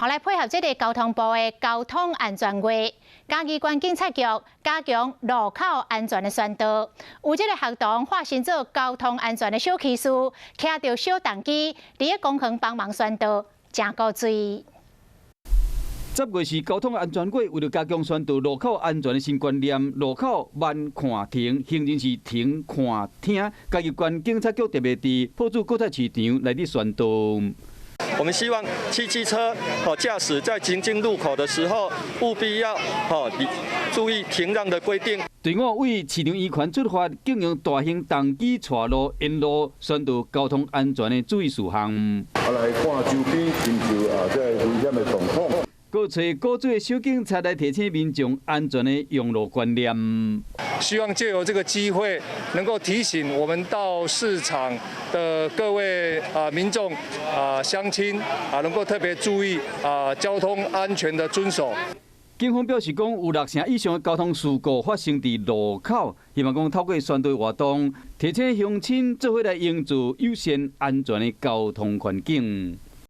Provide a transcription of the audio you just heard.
好來配合這个交通部的交通安全月，嘉義縣警察局加強路口安全的宣導，有這个學童化身做交通安全的小騎士，騎著小重機佇咧公園幫忙宣導，誠古錐。10月是交通安全月，為著加強宣導路口安全的新觀念，路口慢看停，行人是停看聽。嘉義縣警察局特別佇朴子果菜市場來佇宣導。我們希望汽機車哦駕駛在行經路口的時候，務必要哦注意停讓的規定。隊伍為市場圓環出發，進行大型重機帶路沿路宣導交通安全的注意事項。啊，來看周邊親像啊，這个危險的狀況。閣揣古錐的小警察來提醒民眾安全的用路觀念。希望借由這個機會，能夠提醒我們到市場的各位啊民眾啊鄉親啊，能夠特別注意啊交通安全的遵守。警方表示講，有六成以上的交通事故發生佇路口，希望講透過宣導活動，提醒鄉親做伙來營造友善安全的交通環境。